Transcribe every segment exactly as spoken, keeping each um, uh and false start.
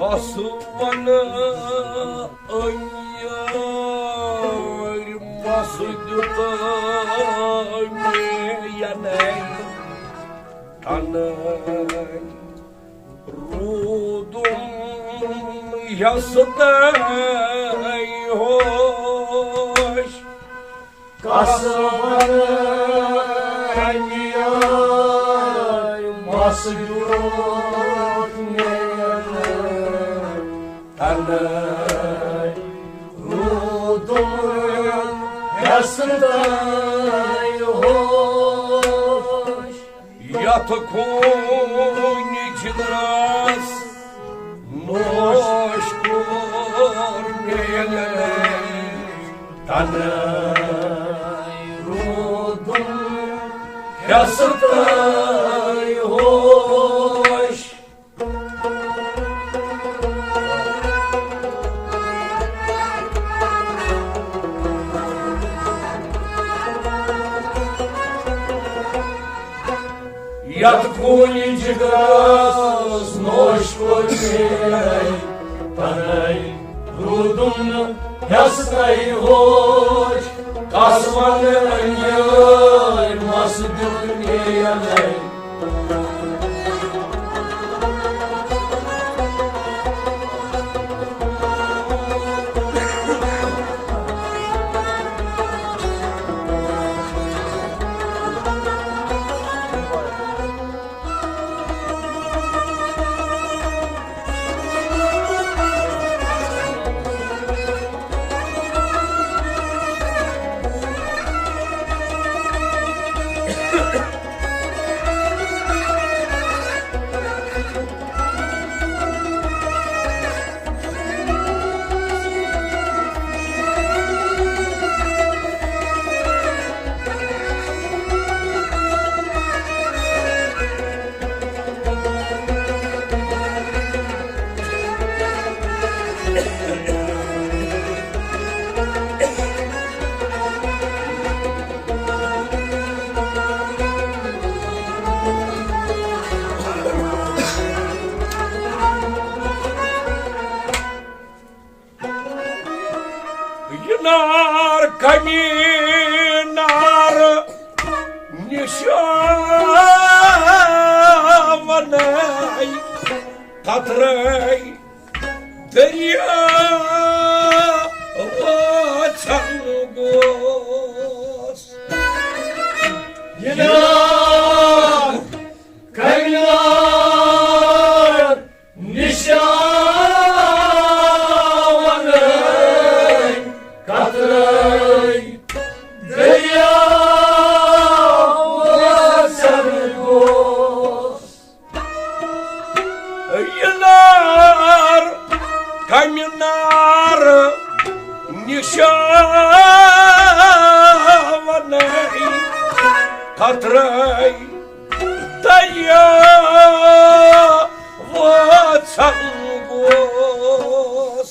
پس ونہٕ أنۍ یٲرۍ، مس دیُت مےٚ ینَے تنَے۔ روٗدُم یس تَے ہوش۔ کس ونہٕ أنۍ یٲرۍ، مس دیُت مےٚ تنَے۔ روٗدُم یس تَے ہوش۔ یتھ خوٗنہِ جگرس نوش کوٚر مےٚ تنَے۔ روٗدُم یس تَے ہوش۔ یتھ خوٗنہِ جگرس نوش کوٚر مےٚ تنَے۔ روٗدُم نہٕ ہٮ۪س تَے ہوش۔ کس ونہٕ أنۍ یٲرۍ، مس دیُت مےٚ ینَے۔ یہِ نار کمہِ نار نِشاونے قطرے دریا وژھن گوس۔ یہِ نار کمہِ نار نِشاونے قطرے دریا وژھن گوس۔ یہِ نار کمہِ نار نِشاونے قطرے دریا وژھن گوس۔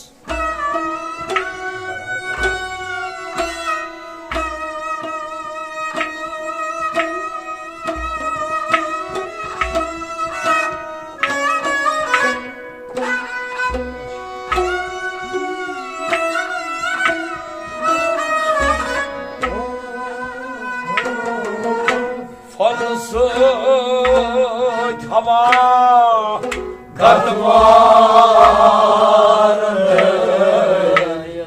فنہٕ سۭتۍ ہوا گتہٕ مارنے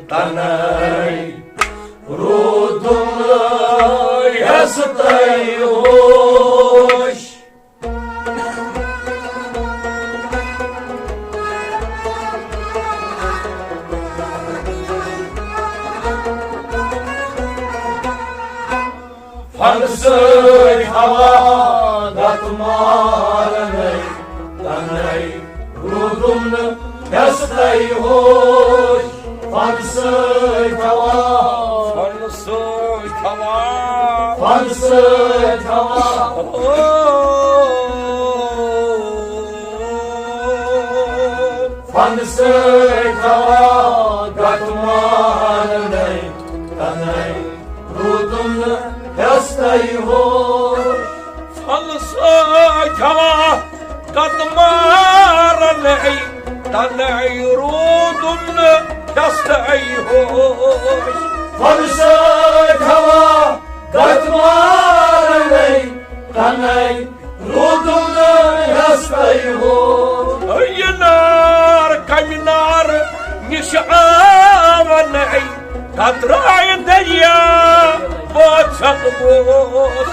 تنَے۔ روٗدُم یس تَے ہوش۔ فنہٕ سۭتۍ ہوا گتہٕ مارنے تنَے۔ روٗدُم نہٕ ہٮ۪س تَے ہوش۔ فنہٕ سۭتۍ ہوا۔ فنہٕ سۭتۍ ہوا۔ فنہٕ سۭتۍ ہوا۔ او۔ فنہٕ سۭتۍ ہوا گتہٕ مارنے تنَے۔ روٗدُم نہٕ ہٮ۪س تَے ہوش۔ فنہٕ سۭتۍ ہوا گتہٕ مارنے تَنَے روٗدُم نہٕ ہٮ۪ستَے ہوش۔ فنہٕ سۭتۍ ہوا گتہٕ مارنَے، تَنَے روٗدُم نہٕ ہٮ۪ستَے ہوش۔ یہِ نار کَمہِ نارٕ نِش آوَنَے، کترایہِ دریا بٲژن اوس۔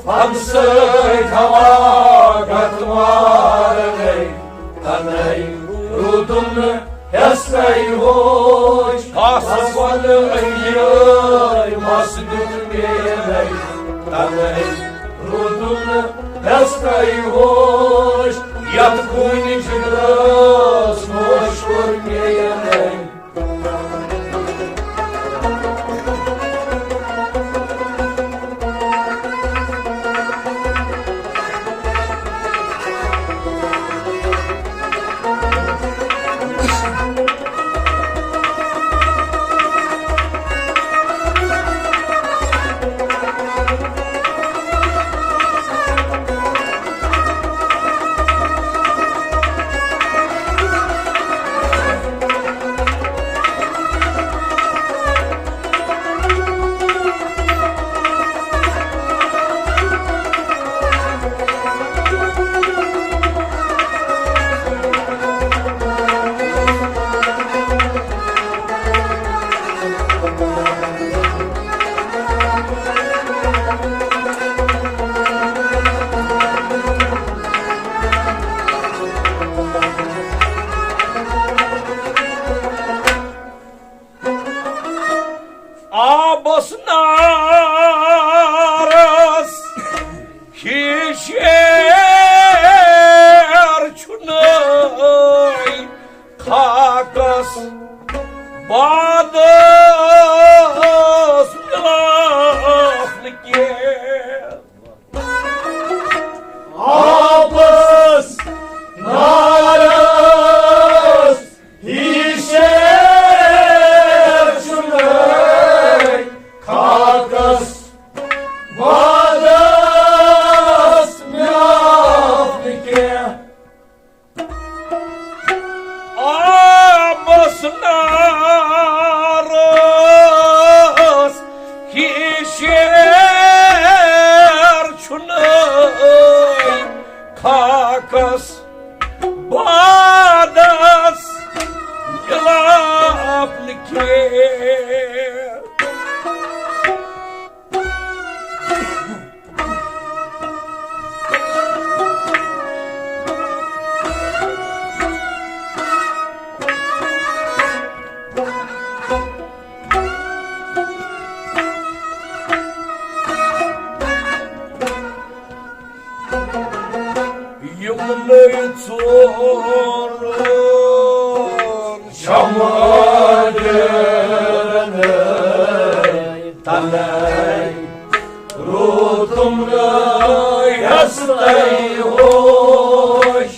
فنہٕ سۭتۍ ہوا گتہٕ مارنَے، تَنَے روٗدُم نہٕ ہٮ۪ستَے ہوش۔ کَس وَنہٕ أنٛدۍ یٲرۍ مَس دیُت میٛٲنۍ، تَنَے روٗدُم نہٕ ہٮ۪ستَے ہوش۔ یَتھ خوٗنہِ جِگرَس نوش کوٚر میٛٲنۍ۔ آبس نارس ہِش شیر چھُنہٕ خاکس بادس مِلاو نہٕ کینٛہہ۔ آبس نارس ہِش شیر چھُنہٕ خاکس بادس مِلاو نہٕ کینٛہہ۔ آبس نارس ہِش شیر چھُنہٕ خاکس بادس مِلاو نہٕ کینٛہہ۔ یِمنٕے ژورن شمعن تَنَے روٗدُم نہٕ ہٮ۪ستَے ہوش۔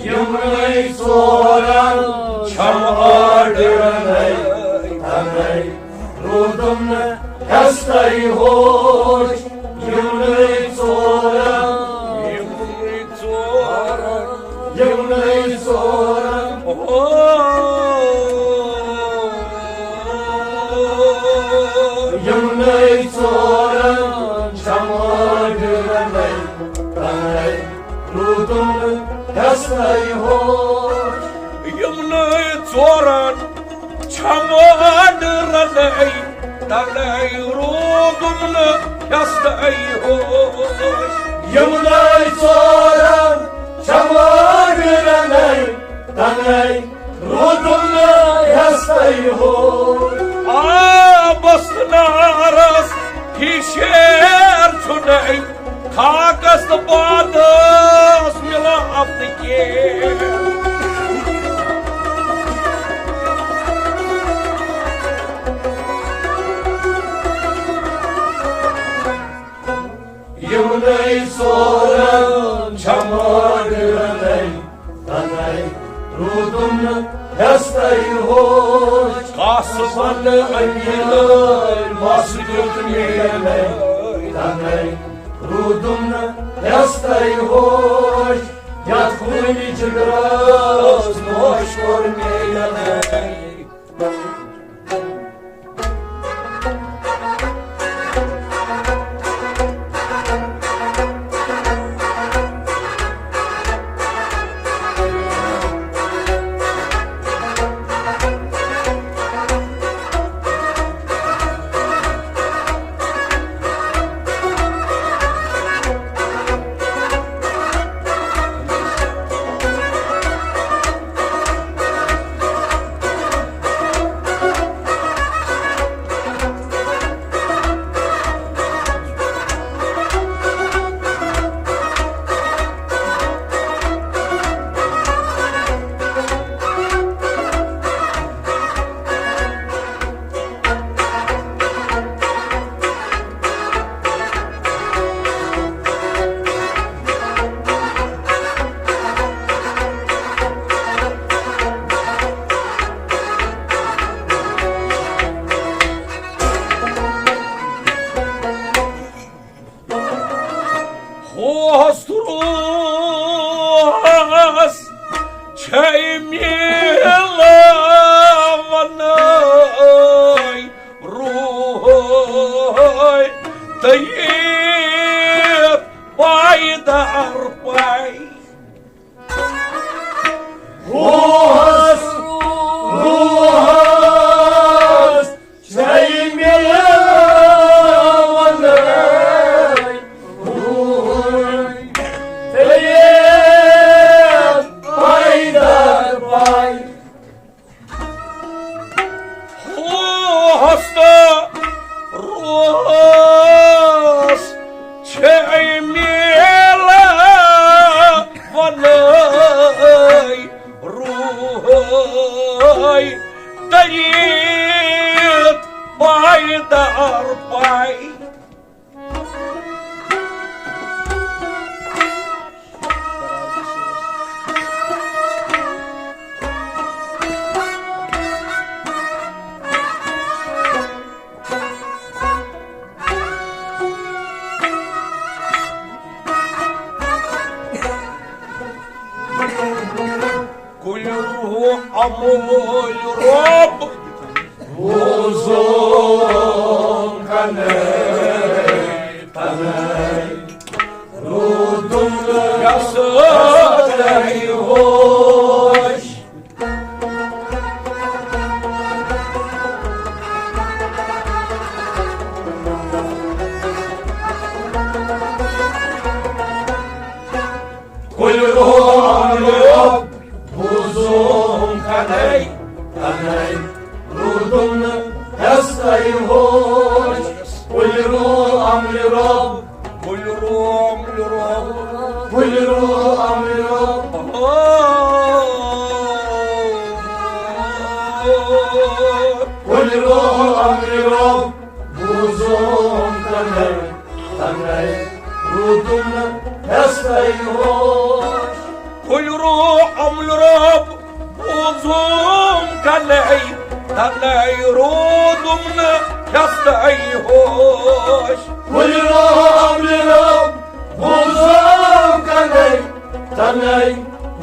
یِمنٕے ژورن شمعن تَنَے روٗدُم نہٕ ہٮ۪ستَے ہوش۔ یِمنٕے ژورن، یِمنٕے ژورن، یِمنٕے ژورن، او، یِمنٕے ژورن شمعن تَنَے روٗدُم نہٕ ہٮ۪ستَے ہوش۔ یِمنٕے ژورن شمعن تَنَے روٗدُم نہٕ ہٮ۪ستَے ہوش۔ یِمنٕے ژورن شمعن تَنَے روٗدُم نہٕ ہٮ۪ستَے ہوش۔ آبس نارس ہِش شیر چھُنَے خاکس تہٕ بادس مِلاو نہٕ کینٛہہ۔ یِمنٕے ژورن چھےٚ مٲرِتھ تَنے روٗدُم نہٕ ہٮ۪ستَے ہوش۔ کَس وَنہٕ أنٛگِلٲے مَس دیُت میلے تَنے روٗدُم نہٕ ہٮ۪ستَے ہوش۔ یَتھ خوٗنہِ جِگرَس نوش کوٚر میلے۔ ہوس روحس چھے میلان روحے تہٕ ییٖژ پایدار پاے۔ ہوس روحس چھے میلان روحے تہٕ ییٖژ پایدار پاے۔ ہوس تہٕ روحس چھے میلان روحے تہٕ ییٖژ پایدار پاے۔ کُلۍ روح اموٗل رۄب وُزُم کنے تنے روٗدُم نہٕ یَس تۄہہِ ہوش۔ کُلۍ روح اموٗل رۄب وُزُم کنے تنے روٗدُم نہٕ ہٮ۪ستَے ہوش۔ کُلۍ روح اموٗل رۄب، کُلۍ روح اموٗل رۄب، کُلۍ روح اموٗل رۄب۔ کُلۍ روح اموٗل رۄب وُزُم کنے تنے روٗدُم نہٕ ہٮ۪ستَے ہوش۔ کُلۍ روح اموٗل رۄب وُزُم کنے تنے روٗدُم نہٕ ہٮ۪ستَے ہوش۔ کُلۍ روح اموٗل رۄب وُزُم کنے تنے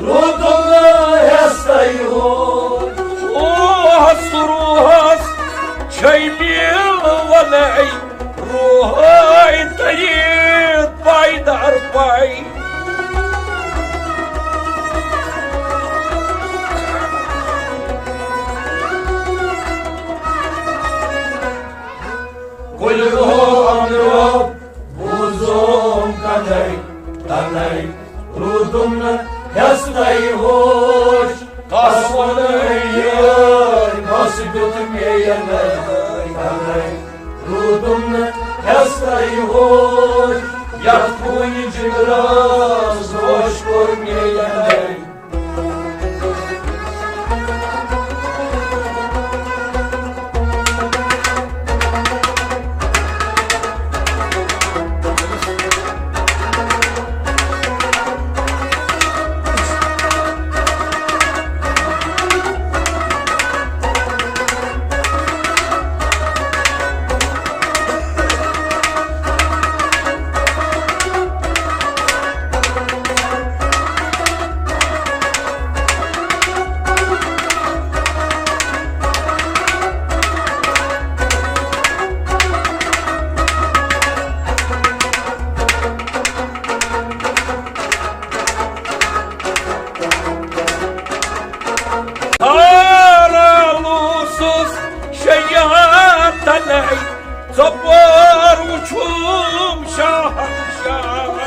روٗدُم نہٕ ہٮ۪ستَے ہوش۔ اوس روحس چھے میلونے روحے تہٕ ییٖژ پایدار پاے۔ کُلۍ روح اموٗل رۄب وُزُم کنے تنے روٗدُم نہٕ ہٮ۪ستَے ہوش۔ کَس وَنہٕ یٲرۍ مَس دیُت مےٚ یَنَے تنے روٗدُم نہٕ ہٮ۪ستَے ہوش۔ یَتھ خوٗنہِ جِگرَس ہوش کوٚر مےٚ یَنَے۔ تمہِ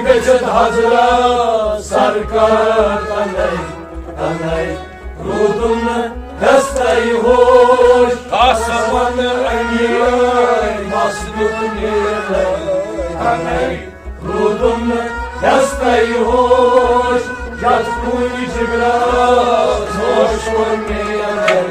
گٔژھِتھ حضرت سرکار تنَے، تنَے روٗدُم نہٕ ہستَے ہوش۔ قسم وَنہٕ اَمی آیہِ مَس دیُت نیرَے، تنَے روٗدُم نہٕ ہستَے ہوش۔ یَتھ کُنہِ جگرس ہوش کوٚر نیرَے۔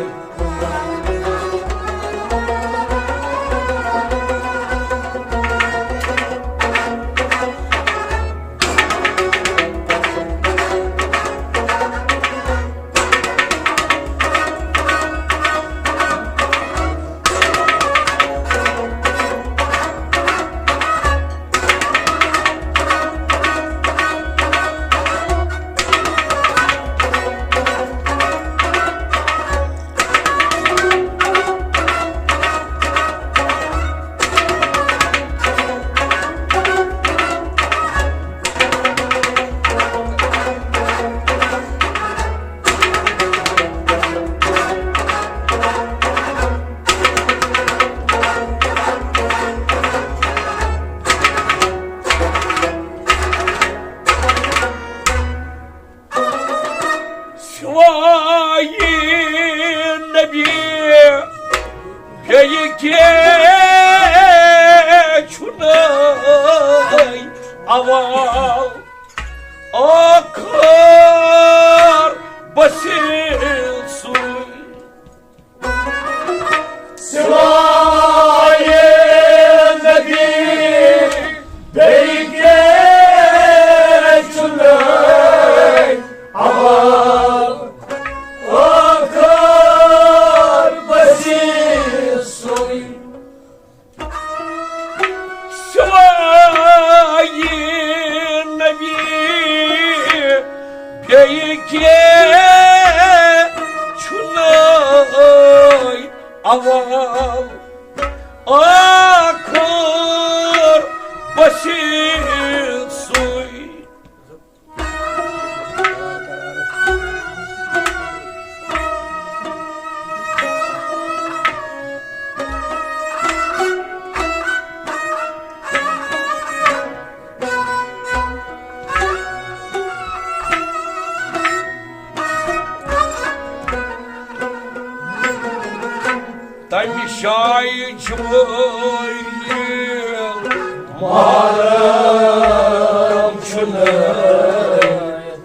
سوائے نبی بیٚیہِ کینٛہہ چھُنہٕ اول ٲخر بس سُے۔ سوائے نبی بیٚیہِ کینٛہہ چھُنہٕ اول ٲخر بس سُے۔ سوائے نبی بیٚیہِ کینٛہہ چھُنہٕ اول ٲخر بس سُے۔ تمہِ شایہِ جبرائیل محرم چھُنہٕ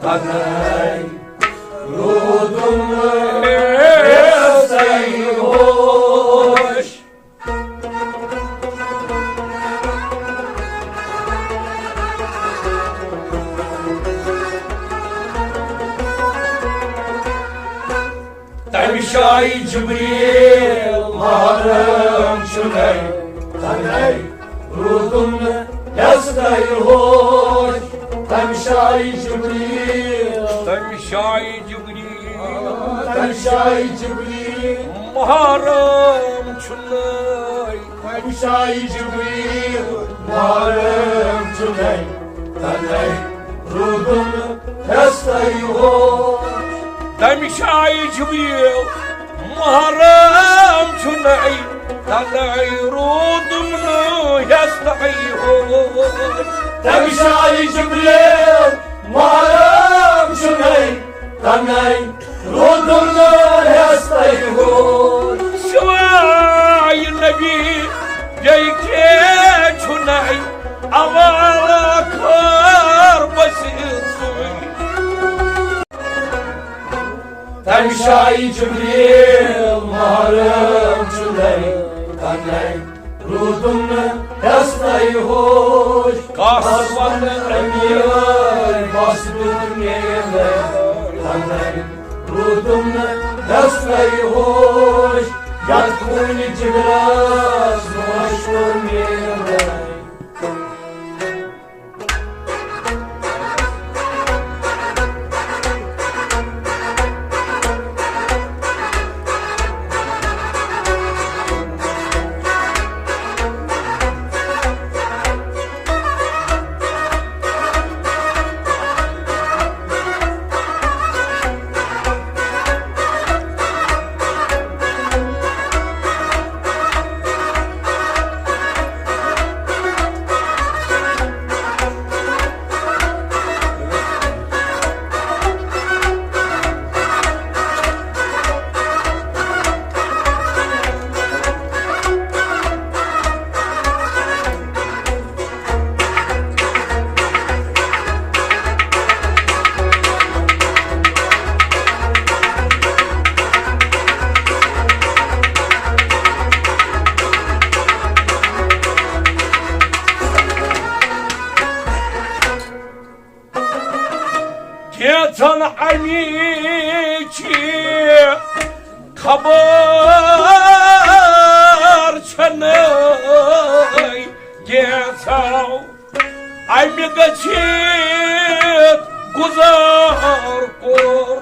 تنَے روٗدُم نہٕ ہستَے ہوش۔ تمہِ شایہِ جبرائیل محرم چھُنَے، تنَے روٗدُم نہٕ ہستَے ہوش۔ تمہِ شایہِ جبرائیل، تمہِ شایہِ جبرائیل، تمہِ شایہِ جبرائیل محرم چھُنَے۔ تمہِ شایہِ جبرائیل محرم چھُنَے، تنَے روٗدُم نہٕ ہستَے ہوش۔ تمہِ شایہِ جبرائیل محرم چھُنَے، تنَے روٗدُم نہٕ ہستَے ہوش۔ تمہِ شایہِ جبرائیل محرم چھُنَے، تنَے روٗدُم نہٕ ہستَے ہوش۔ سوائے نبی بیٚیہِ کینٛہہ چھُنَے، اول ٲخر بس سُے۔ تمہِ شایہِ جبرائیل محرم چھُنَے، تنَے روٗدُم نہٕ ہستَے ہوش۔ کس وَنہٕ اَمی آیہِ بس دیُت نیرَے، تنَے روٗدُم نہٕ ہستَے ہوش۔ یَتھ خوٗنہِ جگرس ہوش کوٚر نیرَے۔ اَمِچ خبر چھَنہٕ کینٛژھو، اَمہِ گٔژھِتھ گُزار کوٚر۔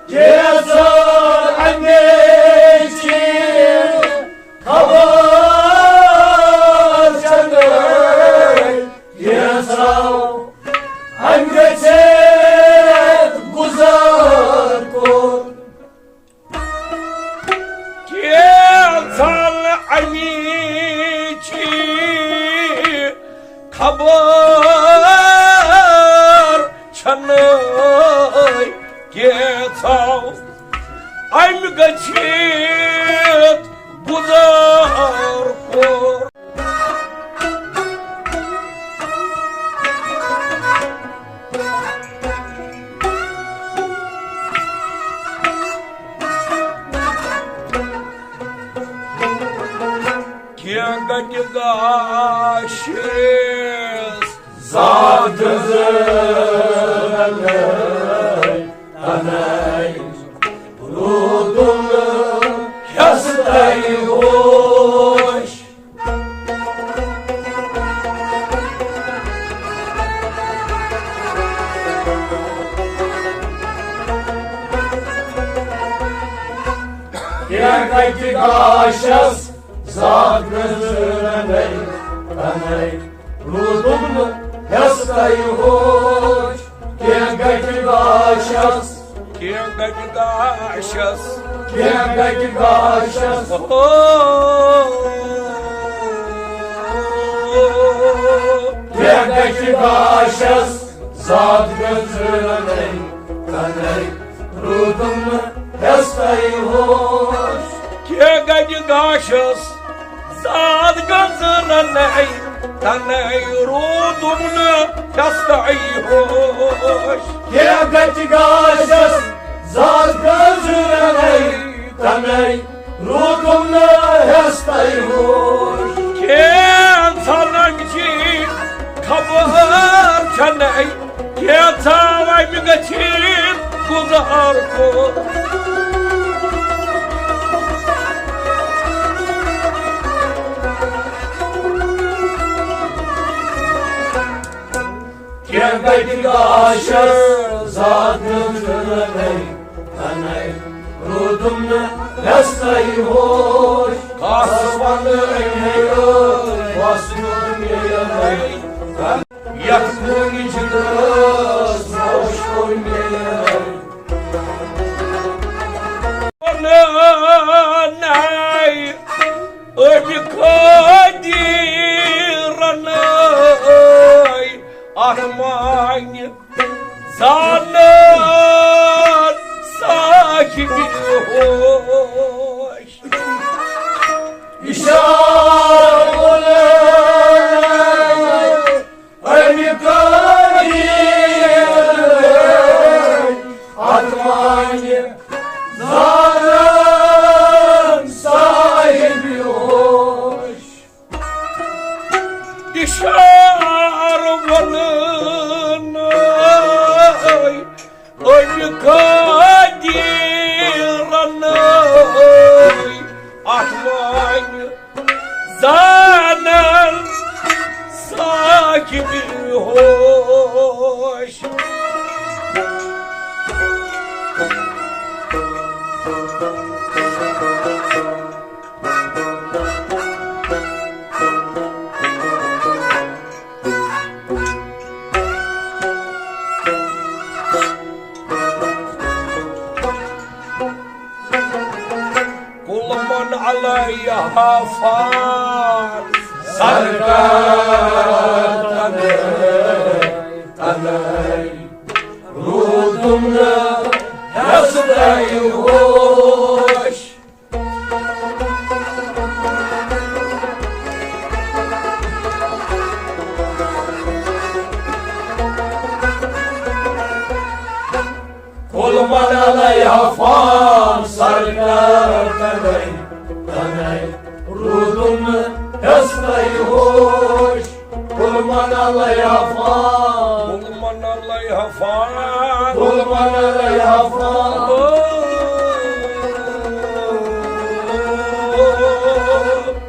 کینٛژھن اَمِچ خبر چھَنہٕ کینٛژھو، اَمہِ گٔژھِتھ گُزار کوٚر۔ کینٛژھن اَمِچ خبر چھَنہٕ کینٛژھو، اَمہِ گٔژھِتھ گُزار کوٚر۔ کینٛہہ گَٹہِ گاشہِ ذات گٔژھٕنَے، تَنَے روٗدُم نہٕ ہٮ۪س تۄہہِ ہوش۔ کینٛہہ گَٹہِ گاشَس ذات گٔژھٕنَے، تَنَے روٗدُم نہٕ ہٮ۪س تۄہہِ ہوش۔ کینٛہہ گَٹہِ گاشَس، کینٛہہ گَٹہِ گاشَس، کینٛہہ گَٹہِ گاشَس، او، کینٛہہ گَٹہِ گاشَس ذات گٔژھٕنَے، تَنَے روٗدُم نہٕ ہٮ۪س تۄہہِ ہوش۔ کینٛہہ گَٹہِ گاشَس ذات گٔژھٕنَے، تَنَے روٗدُم نہٕ ہٮ۪س تۄہہِ ہوش۔ کینٛہہ گَٹہِ گاشَس ذات گٔژھٕنَے، تَنَے روٗدُم نہٕ ہٮ۪س تۄہہِ ہوش۔ کینٛژھن اَمِچ خبر چھَنَے کینٛژھو، اَمہِ گٔژھِتھ گُزار کوٚر۔ کینٛہہ گَٹہِ گاشَس ذات گٔژھٕنَے، تَنَے روٗدُم نہٕ ہٮ۪س تۄہہِ ہوش۔ خاص وَنہٕ أمۍ وَسنُک یَتھ خوٗنہِ جِگرَس ہوش کوٚر مےٚ۔ نَے أمۍ قٲدِرَن اَتھ مانہِ زانان صاحبِ ہوش۔ اِشارٕ ووٚن أمۍ قٲدِرَن اَتھ مانہِ زانان صاحبِ ہوش۔ اِشارٕ ووٚنُن أمۍ قٲدِرَن اَتھ وۄنۍ زانَن صاحبِ ہوش۔ کُل من علیہا فان سرکار تنہائی، تنہائی روٗدُم نہٕ ہٮ۪س تۄہہِ ہوش۔ کُل من علیہا فان سرکار تنہائی، تنہائی روٗدُم نہٕ ہٮ۪س تۄہہِ ہوش۔ کُل من علیہا فان، کُل من علیہا عفان. قل من علی عفان.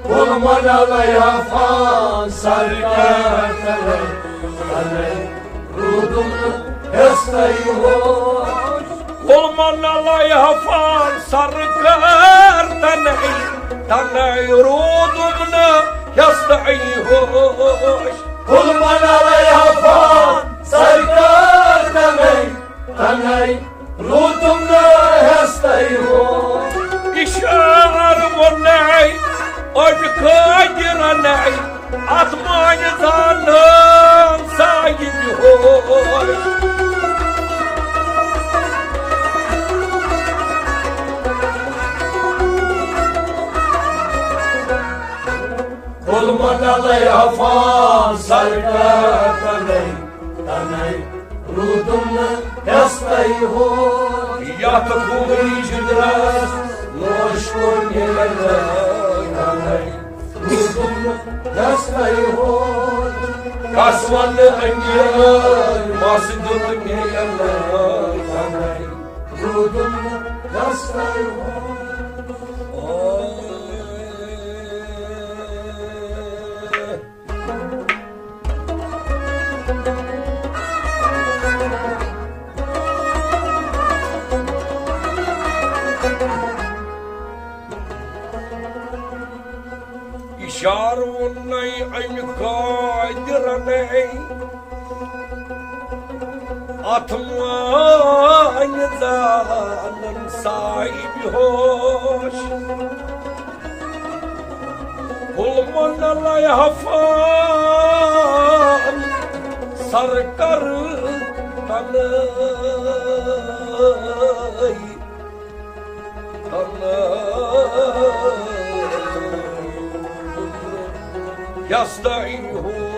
قل من علی عفان سرکار تنَے، تنَے روٗدُم نہٕ ہٮ۪ستَے ہوش. قل من علی عفان سرکار تنَے، تنَے روٗدُم نہٕ ہٮ۪ستَے ہوش. قل من علی عفان سرکار تنَے، تنَے روٗدُم نہٕ ہٮ۪ستَے ہوش. اِشارٕ ووٚنُے أمۍ قٲدِرَنَے، اَتھ مانہِ زانَن صاحِبِ ہوش. قل من علی عفان سرکار تنَے، تنَے روٗدُم نہٕ ہٮ۪ستَے ہوش. یَتھ خوٗنی جِگرَس نوش کوٚر مےٚ، تنَے روٗدُم نہٕ ہٮ۪ستَے ہوش. کَس وَنہٕ أمیٖرَن مَس دیُت مےٚ، تنَے روٗدُم نہٕ ہٮ۪ستَے ہوش. اِشارٕ ووٚنُے أمۍ قٲدِرَنَے، اَتھ مانہِ زانَن صاحِبِ ہوش. قل من علی عفان سرکار تنَے، تنَے ہٮ۪ستَے ہوش.